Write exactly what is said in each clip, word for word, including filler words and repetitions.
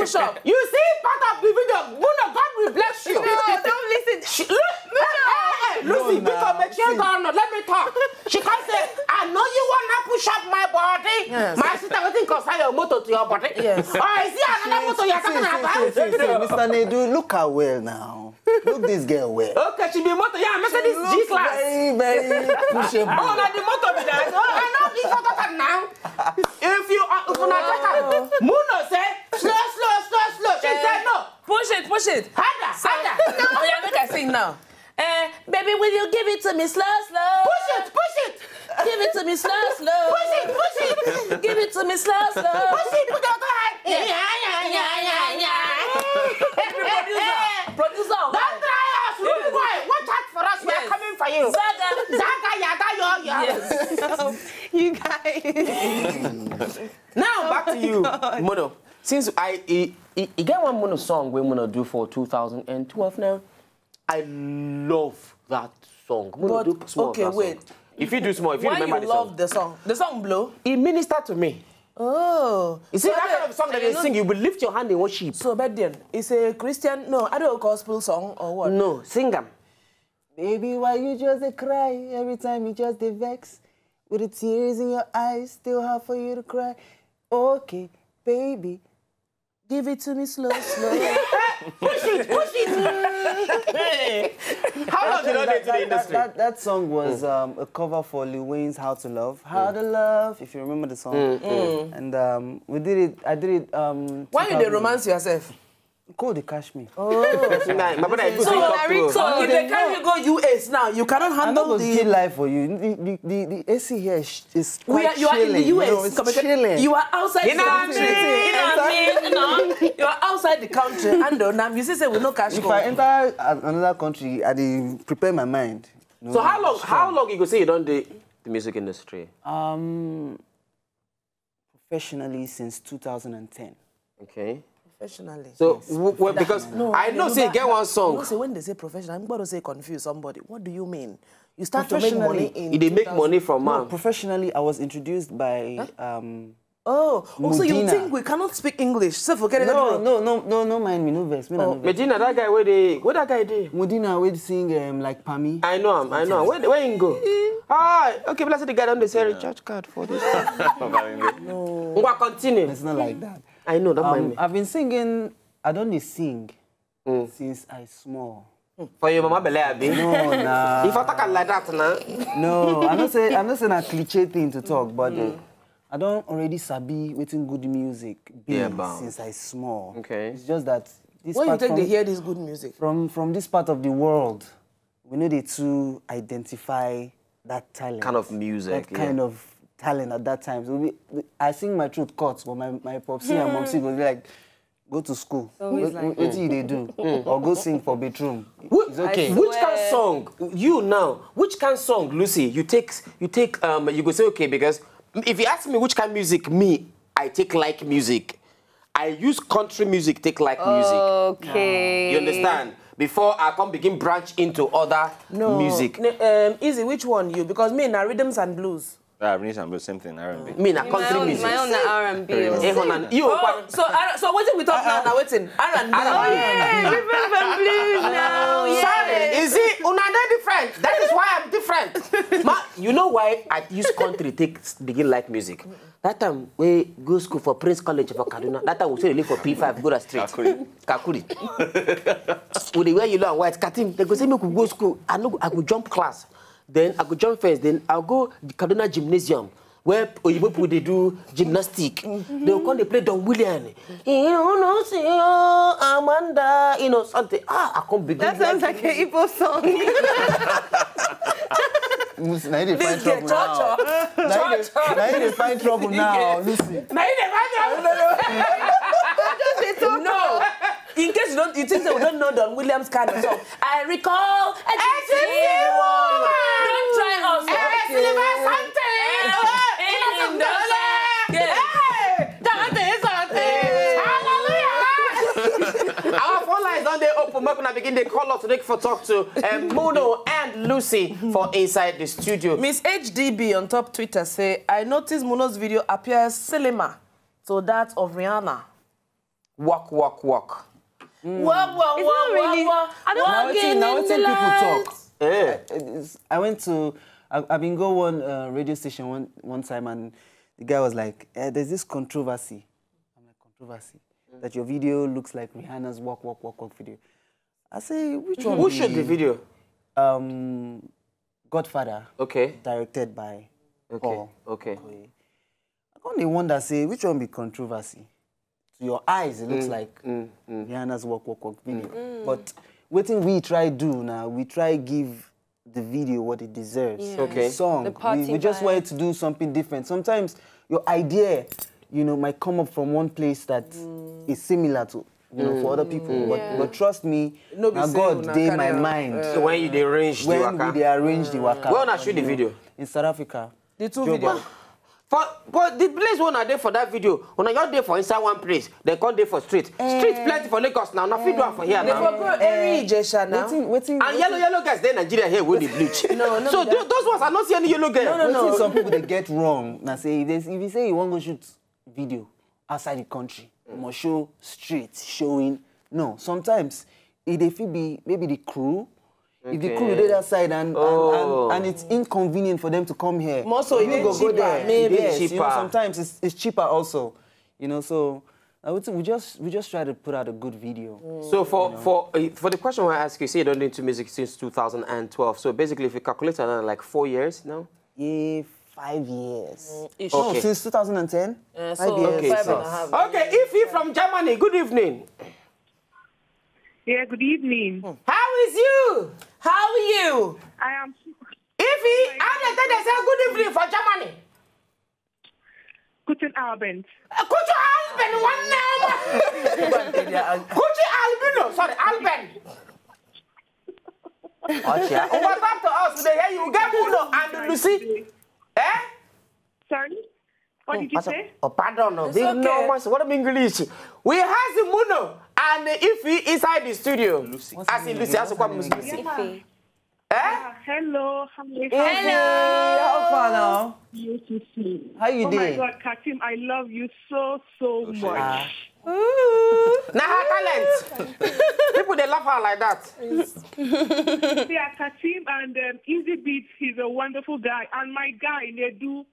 Shop. You see part of the video, Muno, God will bless you. No, don't listen. She, look, hey, hey, hey, Lucy, no, because the chair gone, let me talk. She can't say, I know you wanna push up my body. Yes. My sister, what think concern your motor to your body? Yes. Or is it another motor you're talking about? Mister Nedu, look her well now. Look this girl well. Okay, she be motor. Yeah, Mercedes G class. Very, very pushable. Oh, na the motor be that. Oh, I know this motor now. If you, uh, if una check am, Muno say, slow, slow, slow, slow. She say no. Push it, push it. Harder, harder. Oh yeah, make I sing now. Eh, baby, will you give it to me slow, slow? Push it, push it. Give it to me slow, slow. Push it, push it. Give it to me slow, slow. Push it, put your hand. Yeah, yeah, yeah, yeah, yeah. Producer, producer. Don't try us, rude boy. Watch out for us. We are coming for you. Zaga. Zaga, yaga, yo, yo. Yes. You guys. Now back to you, Muno. Since I, I, I, I get one Muno song we Muno do for two thousand and twelve now. I love that song. Muno, but do small okay, of that wait. Song. If you do small, if you remember the song. Why you love the song? The song blow. It ministered to me. Oh. You see, so that kind of song that you sing, you will lift your hand in worship. So, but then, it's a Christian, no, I don't know, gospel song or what? No, sing them. Baby, why you just a cry? Every time you just a vex. With the tears in your eyes, still hard for you to cry. Okay, baby, give it to me slow, slow. Push it, push it. How long did you do in the industry? That, that song was um, a cover for Lil Wayne's How to Love. How to Love, if you remember the song. Mm. And um, we did it, I did it. Um, why you dey romance yourself? Call the cash me. Oh. Nah, my brother, so, so if they carry you go U S now, you cannot handle the life for you. The, the, the, the A C here is quite chilling. You are, you are in the U S. You know, it's chilling. You are outside the country. You know what I mean? You know what I mean? You know, you are outside the country. And uh, now you say we no cash. If I enter another country, I dey prepare my mind. So how long? How long you go say you don dey the music industry? Um, professionally since two thousand and ten. Okay. Professionally. So, yes, w- well, because no, I know say get one song. You know say when they say professional, I'm going to say confuse somebody. What do you mean? You start to make money in. You dey make money from man. No, professionally, I was introduced by um. Oh, oh, so you think we cannot speak English? So forget it. No, no, no, no, no mind me, no vex. Me na no vex. Medina, that guy where they, where that guy dey? Medina, where sing um, like Pami. I know him, I know him. Where, where he go? Ah, okay, but I said the guy don dey sell recharge card for this. No. Ngwa, continue. It's not like that. I know, don't mind me. I've been singing, I don dey sing since I small. For your mama belle, abi? No, nah. If I talk am like that, na. No, I no say, I no say na cliche thing to talk, but uh, I don already sabi wetin good music be since I small. Okay. It's just that this when you take dey hear this good music from from this part of the world, we no dey too identify that talent. Kind of music, that kind of talent at that time. So we, we, I sing my throat cut, but my my popsy and momsy go be like, go to school. Wetin you dey do? Or go sing for bedroom. It's okay. Which kind song you now? Which kind song, Lucy? You take you take um you go say okay because if you ask me which kind music me I take like music. I use country music take like music. Okay. You understand? Before I come begin branch into other music. No, um, Easy, which one you? Because me na rhythms and blues. Ah, rhythms and blues, same thing. R and B. Me na country music. My own na R and B. Eh, hold on. You. Oh, so uh, so wetin we talk now? Na wetin? R and B. R and B. Yeah, rhythms and blues now. Yeah. Sorry, is it? Una dey different. That is why I'm different. Ma, you know why I use country take begin like music? That time we go school for Prince College for Kaduna. That time we still live for P five, go that street. Kakuri. Kakuri. We dey wear yellow and white. Katim, they go say make we go school. I no, I go jump class. Then I go jump fence. Then I go the Kaduna Gymnasium where Oyibo people dey do gymnastic. They go come dey play Don William. You know, see, oh, Amanda, you know something. Ah, I come begin. That sounds like an Igbo song. Lucy, now you dey find trouble now. Now you dey find trouble now, Lucy. Now you dey find trouble. No. In case you don't, you think that we don't know Don Williams kind of song. I recall a gypsy woman. Don't try us. Our phone lines don dey open. Make una begin dey call us, make for talk to um, Muno and Lucy for inside the studio. Miss H D B on top Twitter say, I noticed Muno's video appears similar to that of Rihanna. Walk, walk, walk. Walk, walk, It's walk, not really. walk, walk. I don't Walk. Now want wetin now any wetin people light. Talk. Eh. Uh, it's- I went to I, I been go one uh, radio station one one time and the guy was like, eh, "There's this controversy." I'm like, "Controversy? That your video looks like Rihanna's walk walk walk walk video." I say, "Which one?" Who be shot the video? Um, Godfather, Okay. Directed by Okay. Paul Okay. Okoye. I come dey wonder say which one be controversy. To your eyes, it looks like Mm, mm. Rihanna's walk walk walk video. But wetin we try do now, we try give the video what it deserves. Yeah. Okay. The song, The party we, we just vibe. Wanted to do something different. Sometimes your idea, you know, might come up from one place that is similar to, you know, for other people. But, Yeah. but trust me, No be na say God una dey carry my am, mind. uh, So when you dey arrange the When we waka, dey arrange the waka. Where una shoot the video? In South Africa. The two Joburg. videos. For but the place wey una dey for that video, una just dey for inside one place, then come dey for street. Street plenty for Lagos now. Una fit do am for here They now. for go every Ijesha now. Wetin wetin And yellow yellow girls dey Nigeria here wey dey bleach. No, no So be tho- that. Those ones I no see any yellow girl. No, no, Wetin no. Some people they get wrong. Now say if, they, if you say you want to shoot video outside the country, you must show street showing. No, sometimes it they feel be maybe the crew. If the crew Okay. dey that side and, Oh. and, and and it's inconvenient for them to come here, More so, e you dey go go cheaper, there. maybe. Yes, you know, Cheaper. Sometimes it's, it's cheaper also. You know, so uh, we, we just we just try to put out a good video. So for for uh, for the question I ask you, say you don't do into music since two thousand and twelve. So basically, if you calculate another like four years now. Yeah, five years. Ish. Oh, Okay. Since two thousand and ten. Uh, Five so years. five and a half. Okay, if you from Germany, good evening. Yeah, good evening. How is you? How are you? I am If he, how they tell they say good evening for Germany? Guten Abend. Kutu Alben one now. Kutu Albino, sorry, Alben. What happened to us? They hear you get Uno and Lucy. Eh? Sorry? What did you say? Oh, pardon. No. It's Big okay. No, what, what English? We have the Muno and the Ifi inside the studio. As in Lucy, as a Lucy. Yeah. Eh? Ah, hello. Hi. Hello. How far now? Beautiful. How you Oh dey? My God, Katim, I love you so, so much. Ah, Now her talent. People they love her like that. Yeah, Katim and um, Easy Beats, he's a wonderful guy. And my guy, Nedu,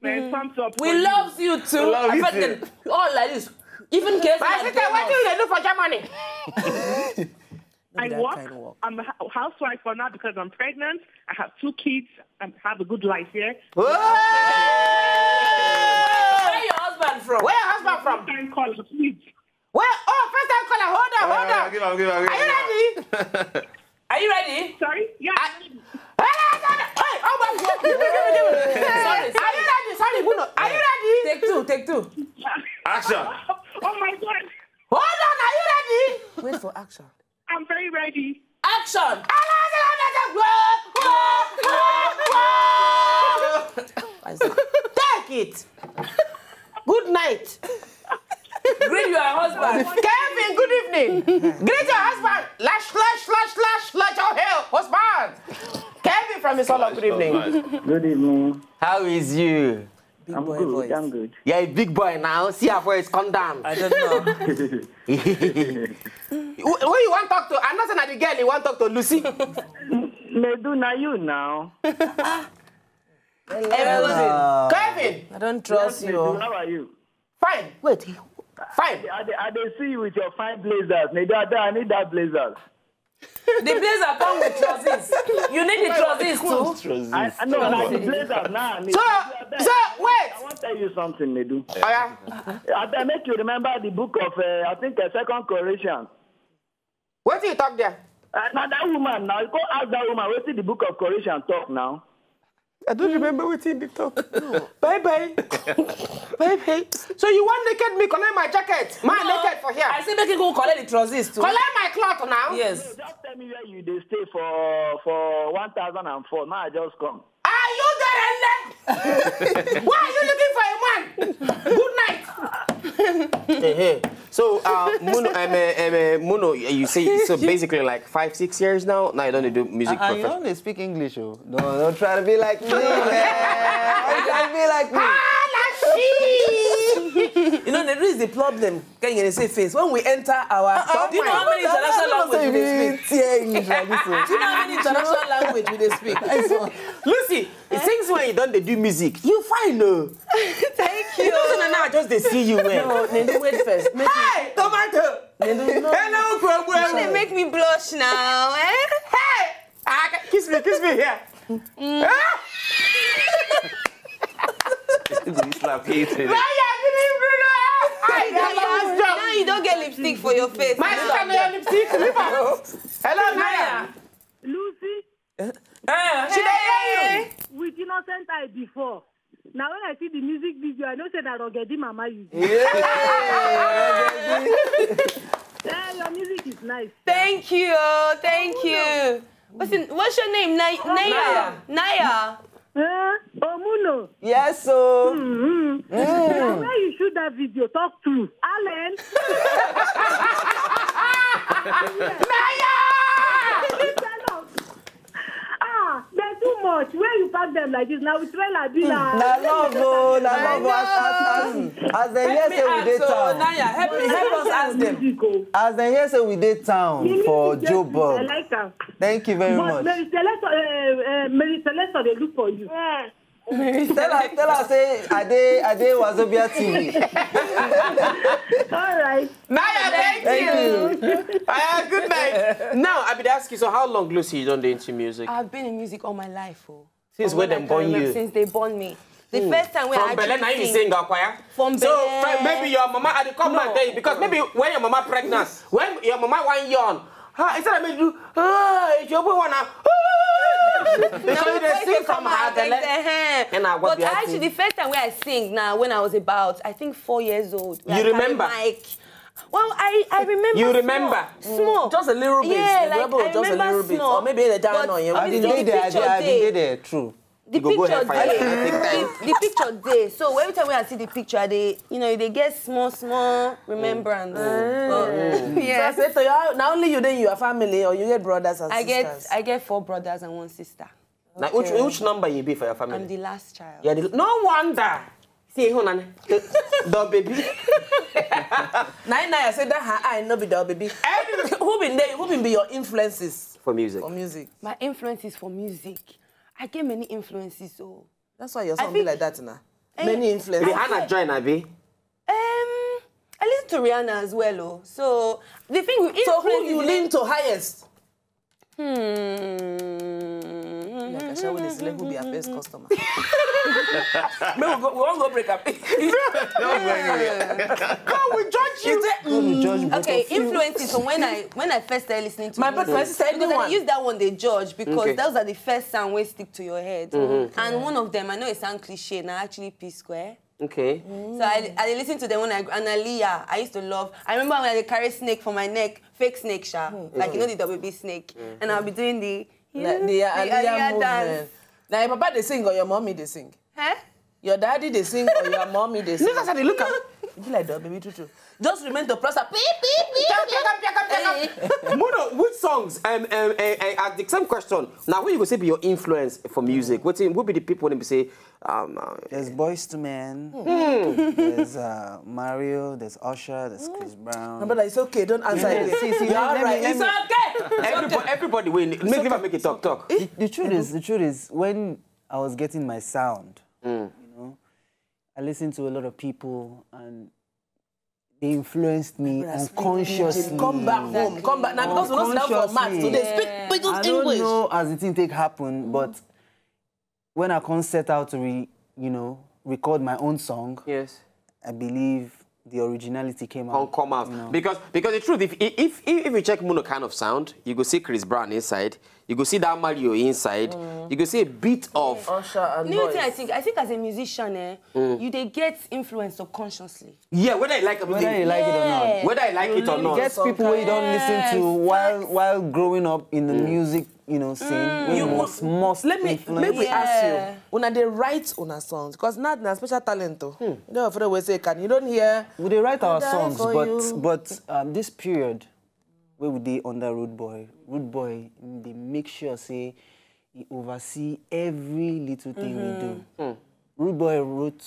man, thumbs up. We for you. Love you too. We love I you bet too. Them all like this. Even case My like sister, them what do all. They do for Germany? Look I at that work. Kind of work. I'm a hou- housewife for now because I'm pregnant. I have two kids and have a good life here. Whoa! Where your husband from? Where your husband from? Time caller, please. Where? Oh, first time caller. Hold on, hold on. Give am, give am, give Are you am. Ready? Are you ready? Sorry? Yeah. I, hey, hey, hey, hey, oh, my God. Sorry, Are you ready? Sorry, Muno. Are you ready? Take two, take two. Action. Oh my God. Hold on. Are you ready? Wait for action. I'm very ready. Action. Take it. Good night. Greet your husband. Kevin, good evening. Greet your husband. Lash, lash, lash, lash, lash your hair, husband. Kevin from Isolo, good evening. Good evening. How is you? I'm good. I'm good. You're a big boy now. See how far it's come down. I don't know. Who, who you want to talk to? I'm not saying that the girl you want to talk to, Lucy. Nedu, na you now. Everything. Kevin, I don't trust Nedu, you. how are you? Fine. Wait. Fine. I, dey- I dey see you with your fine blazers. Nedu, I, I need that blazers. The blazer come with trousers. You need the trousers too. I, I know, like the blazers now. Nedu, So, I beg. so wait. I want to tell you something, Nedu. Oh, yeah. I beg make you remember the book of, uh, I think, uh, Second Corinthians. What do you talk there? Uh, now that woman now, go ask that woman. What did the book of Corinthians talk now? I don't remember what he talk. Bye bye. Bye bye. So you want naked me? Collect my jacket. Man naked for here. I say make you go collect the trousers too. Collect my cloth now. Yes. Just tell me where you dey stay for for one thousand and four. Now I just come. Are you there? Why are you looking for a man? Good night. Hey, hey. So, uh, Muno, um, uh, um, uh, Muno, you say so basically like five, six years now. Now you don't do music. Uh, you Profession. Don't dey speak English, oh. No, don't try to be like me, man. Don't try to be like me. You know, there is the problem. Can you say face? When we enter our... Do you know how many international language we dey speak? Do you know how many international language we dey speak? Lucy, it seems when you don dey do music, you fine o. Thank you. You know, so now I just dey see you well. No, Nendu, wait first. Make me... Hey, tomato. Nendu, no. Hello, Kwebwe. They make me blush now, eh? Hey! Ah, kiss me, kiss me here. Ah! This slap you today. Maya, good evening. Hi, now you, now you don't get lipstick for your face. My sister, no your lipstick. Leave her. Hello, Naya. Lucy. Eh, she dey hear you. With innocent eye before. Now when I see the music video, I know say that Rogedi Mama you be. Yeah. Eh, your music is nice. Thank you, thank you. What's in, what's your name? Naya. Naya. Naya. Eh, Omuno. Yes, so. Mm-hmm. Now where you shoot that video? Talk to Allen. Naya! Ah, they're too much. Where you pack them like this? Now we trailer be like... Na love, oh, na love, oh, as, as, as, as dem hear say we dey town. Naya, help me, help us ask them. As dem hear say we dey town for Joburg. I like am. Thank you very much. But Mary Celeste, uh, uh, Mary Celeste dey look for you. Tell her, tell her say I dey, I dey Wazobia T V. All right. Naya, thank you. Thank you. Ah, good night. Now, I be dey ask you, so how long, Lucy, you don dey into music? I've been in music all my life, oh. Since when dem born you? Since they born me. The first time when I... From belle, na you sing choir? From belle. So, maybe your mama, I dey come back there, because maybe when your mama pregnant, when your mama wan yawn, ah, instead of me do, ah, it's your boy wanna, ah, because they sing from her belle. And I... But actually, the first time where I sing now, when I was about, I think, four years old. You remember? Well, I, I remember. You remember? Small. Just a little bit. Yeah, like, I remember small. Or maybe the... I been dey there, I been dey there, true. The picture dey. The, the picture dey. So every time when I see the picture, I dey, you know, they get small, small remembrance. Yeah. So I say to you, not only you, then your family, or you get brothers and sisters? I get, I get four brothers and one sister. Now, which, which number you be for your family? I'm the last child. Yeah, the, no wonder. See, hold on. The baby. Nine, nine, I said that her eye no be the baby. Who been there? Who been be your influences for music? For music. My influences for music. I get many influences, so... That's why your song be like that now. Many influences. Rihanna join, abi? Um, I listen to Rihanna as well, oh. So the thing with... So who you lean to highest? Hmm. Like I shall with this, who be our best customer? May we go, we won't go break up. Come, we judge you. Come, we judge both of you. Okay, influences from when I, when I first started listening to music. My sister, anyone. Because I use that one, they judge, because those are the first sound wey stick to your head. And one of them, I know it sound cliche, na actually P Square. Okay. So I, I dey listen to them when I, and Aaliyah, I used to love. I remember when I dey carry snake for my neck, fake snake, sha. Like, you know, the W B snake. And I'll be doing the, you know, the Aaliyah movement. Now, your papa dey sing or your mommy dey sing? Eh? Your daddy dey sing or your mommy dey sing? Look as I dey look at... You be like the baby true true. Just remain to prosper. Beep, beep, beep, beep. Muno, which songs? Um, um, eh, eh, ask the same question. Now, who you go say be your influence for music? What will be the people when be say, um, uh, there's Boyz two Men. There's, uh, Mario. There's Usher. There's Chris Brown. No, but it's okay. Don't answer it. See, see, you're all right. It's okay. Everybody, everybody win. Make, okay. Make it talk, talk. The, the truth is, the truth is, when I was getting my sound, you know, I listened to a lot of people, and they influenced me unconsciously. Come back home. Come back. Now, because we don't sit down for mat, so they speak English. I don't know as the thing take happen, but when I come set out to re-, you know, record my own song, yes, I believe the originality came out. Come out. You know. Because, because the truth, if, if, if, if you check Muno kind of sound, you go see Chris Brown inside, you go see that Mario inside, you go see a bit of Usher and Boyz. New thing I think, I think as a musician, eh, you dey get influence subconsciously. Yeah, whether you like it or not. Whether you like it or not. You get people wey you don listen to while, while growing up in the music, you know, scene. You must, must let me, let me ask you. Una dey write una songs, 'cause now na special talent o. You know, for the way say can, you don't hear. We dey write our songs, but, but, um, this period wey we dey under Rude Boy, Rude Boy dey make sure say he oversee every little thing we do. Rude Boy wrote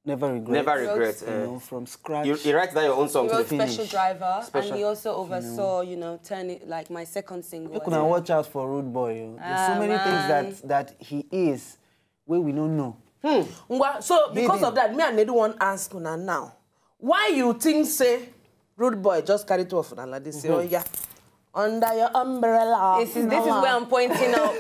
Never regret. Never regret. You know, Uh, from scratch. you, you write that your own song He to wrote the Special finish. Driver, Special. And he also oversaw, you know, turn it like my second single. You could watch out for Rude Boy. Oh. There's so Ah, many man. things that that he is where we don't know. Ngwa, so because Hidden. Of that, me and Nedu wan ask una now. Why you think say Rude Boy just carry two of una like this? Say, oh yeah, under your umbrella. This is this is where I'm pointing out.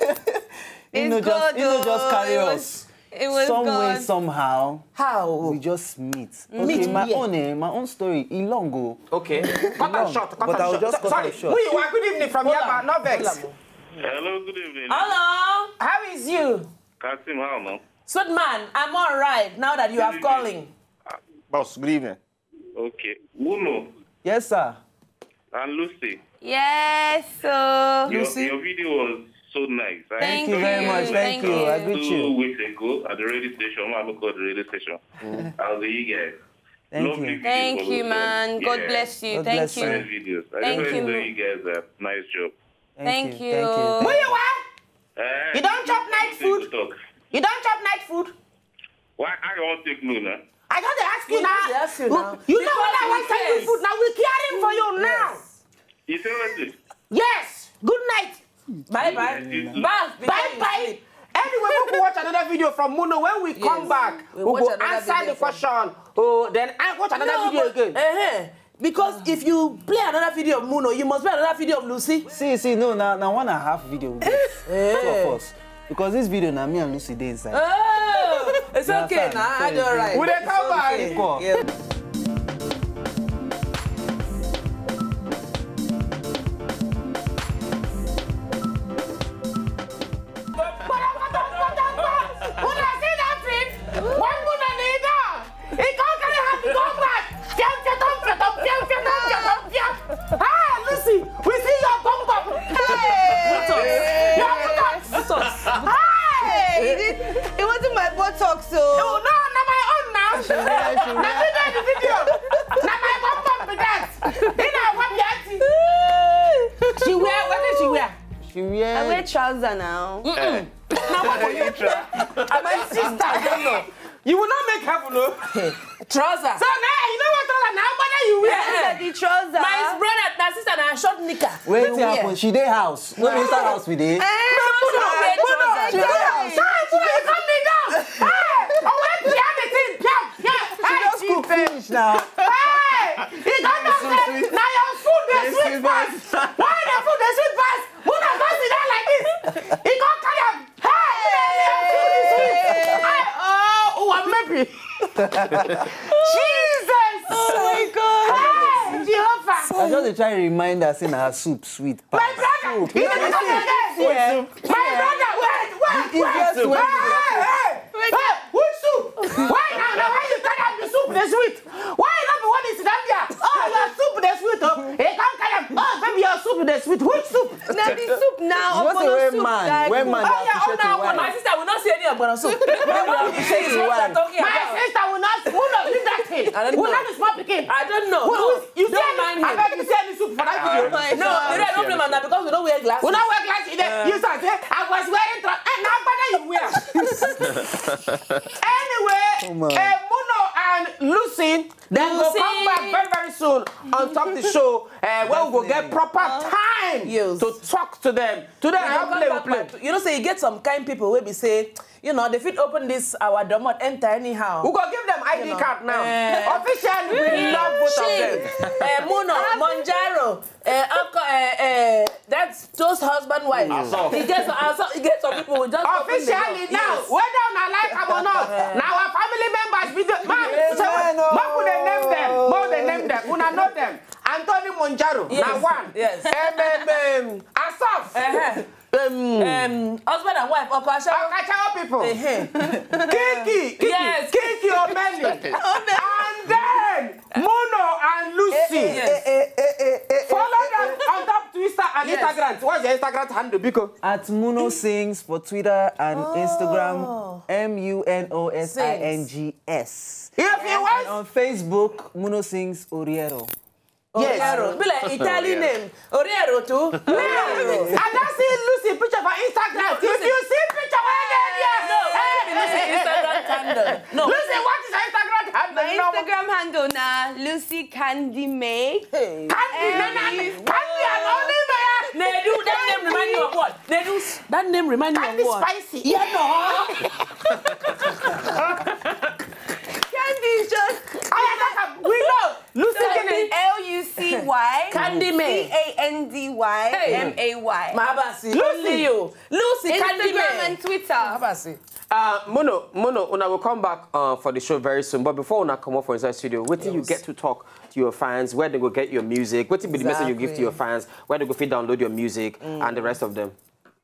He no just, he no just carry us. It was Some way, God. Somehow, How? We just meet. Meet Okay, my where? own, eh, my own story. Ilongo. Okay. Cut Long, and short. Cut but and I'll short. just cut Sorry. and short. Who you are? Good evening from Hold Yaba. on, No vex. Hold on. Hello, good evening. Hello, how is you? Kasim, how now? Sweet man, I'm all right now that you have calling. Boss, good evening. Okay. Muno Yes, sir. And Lucy, Yes, so your, Lucy? Your video was so nice. I Thank Thank you very you, much. Thank thank you. you. I greet Two you. Weeks ago at the radio station, I look at the radio station. I'll be you guys. Thank Lovely you. Video Thank for you, those man. ones. God Yeah. Bless you. God Thank bless you. you. Nice videos. I Thank just you. want to tell you guys that nice job. Thank you. Thank you. Who you are? Eh, You don't chop night people food? Talk. You don't chop night food? Why I won't take no now? I just dey ask you We now. just dey ask you now. You know what I Because want we tell you cares. Food now. We caring for you now. You say what this? Yes. Good night. Bye bye. Yes, you too. Bye bye. Anyway, we will watch another video from Muno. When we come back, We we watch will another answer video the from question. Oh, then I watch another No, video but- again. Uh-huh. Because if you play another video of Muno, you must play another video of Lucy. See, see, no, now, now one and a half video. Two of us. Because this video now, me and Lucy dey inside. Oh, it's You okay understand? now. So I don't it's right. We dey come back. Equal. Yeah. Una see that thing? One woman in there. He can't carry her to go back. Fiam, fiam, fiam, fiam, fiam, fiam, fiam, fiam. Ah, Lucy, we see your bum bum. Hey! Your buttocks. Buttocks. Hey! It, it wasn't my buttocks, so. Oh, no, not my own now. Let me get the video. Now my bum bum be that. In our one yet. She wear, what did she wear? She wear. I wear trouser now. Now what for you? My sister, I don't know. You will not make heaven, no. Trouser. So now you know what trouser now? What are you wear? Under the trouser. My brother, my sister, na short knicker. Wetin Yeah. Happen? She dey house. No be inside house we dey. No, no, no, no, no. She dey house. Sorry, sorry, come me down. Hey, oh, wait, piano thing, piano, piano. Hey, Just cook Jesus. Finish now. Hey, he got no sense. Now your food dey sweet pass. Why the food dey sweet pass? Una go sit down like this. He go carry am. Hey, your food is sweet. Hey, oh, oh, maybe. Jesus. Oh my God. Hey, Jehovah. I just dey try remind her say na her soup sweet. My brother, he dey come again. My brother, wait, wait, wait. Easiest way. Hey, hey, hey, which soup? Why now? Now why you carry am the soup dey sweet? Why you not be one is down there? Oh, your soup dey sweet, oh. He come carry am. Oh, baby, your soup dey sweet. Which soup? Now the soup now. You know say Ogbono when soup man, that when you- man Oh, dey yeah, oh, appreciate now your wife. my sister will not see any ogbono soup. The one you say is what you're talking My about. Sister will not. Who not leave that thing? I don't Who know. Not be small pikin. I don't know. Who, No, who, you don't see, mind I him. Beg you see any soup for that Oh video. my No, God. You don't know, man, because we don't wear glasses. We don't wear glasses. You say, I was wearing tra- and now what you wear? Anyway, Come on. uh, Muno and Lucy, then we'll Lucy. Come back very, very soon on top the show. Uh, where we will get proper time Yes. To talk to them. Today, I You have come play, back we play. Back to, you know, say you get some kind people wey be say, you know, they fit open this our domot, enter anyhow. We go give them I D card now. Officially, we love both of them. Uh, Muno, Monjaro, uh, Uncle, uh, uh, that's those husband wives. He gets, uh, so- he gets some people who just open the door. Officially now, whether una like am or not, now our family members be the man. So, make we dey name them, make we dey name them. Una know them. Anthony Monjaro, na Yes. One. Yes. Um, um, um, Asaf. Uh-huh. Um, Um, husband and wife, Okacha. Okachawa people. Uh-huh. Kiki, Kiki, Yes. Kiki Omeni. And then Muno and Lucy. Yes. Follow them on top Twitter and Yes. Instagram. What's your Instagram handle, Biko? At Muno Sings for Twitter and Instagram. M U N O S I N G S. If you And want, on Facebook, Muno Sings Oriero. yes. Oriero. Be like Italian name. Oriero too. I don't see Lucy picture for Instagram. If you see picture, where they there? No, Lucy Instagram handle. No. Lucy, what is your Instagram Handle na Lucy Candy May. Candy, na na, Candy, and only May. Nedu, that name remind you of what? Nedu, that name remind you of Candy what? Spicy. Yeah, no. Candy is just I am not. We know. Lucy so Candy. L U C Y Candy May. C A N D Y M A Y. Mabasi. Only you. Lucy Candy Instagram May. And Twitter. Mabasi. Uh, Muno, Muno, una will come back uh, for the show very soon. But before una come up for inside studio, wait till you get to talk to your fans. Where they go get your music? What will be the message you give to your fans? Where they go fit download your music and the rest of them?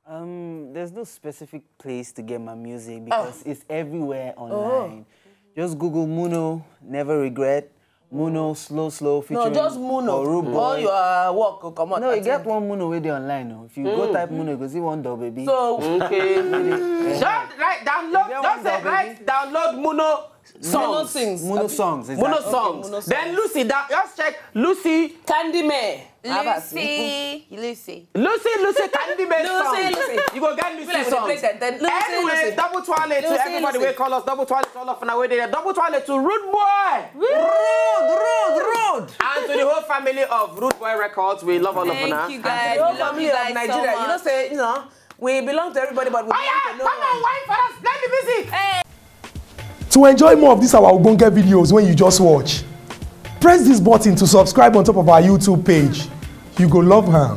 Um, there's no specific place to get my music because it's everywhere online. Just Google Muno, Never Regret, Muno, Slow Slow No, featuring just Muno. Rude Boy. All your work go come out. No, you get one Muno wey dey online. Oh. If you go type Muno, you go see one dog baby. So Okay. Just write download. Get Just one say dog, write download Muno Muno songs. sings. Muno songs. Muno Exactly. songs. Muno songs. Then Lucy, that, just check Lucy. Candy May. Lucy, Lucy. Lucy, Lucy, Candy May Lucy, songs. Lucy. You go get Lucy Feel like we songs. dey play that. Then Lucy, Anyway, Lucy. Double Twale to Lucy, everybody Lucy. Wey call us. Double Twale to all of una wey dey there. Double Twale to Rude Boy. Rude, rude, rude. And to the whole family of Rude Boy Records, we love all of Thank una. You guys. The whole We love family you of guys Nigeria. So much. You know, say, you know, we belong to everybody, but we Oh yeah, belong to no come one. On, wine for us. Play the music. To enjoy more of this our ogbonge videos when you just watch, press this button to subscribe on top of our YouTube page. You go love am.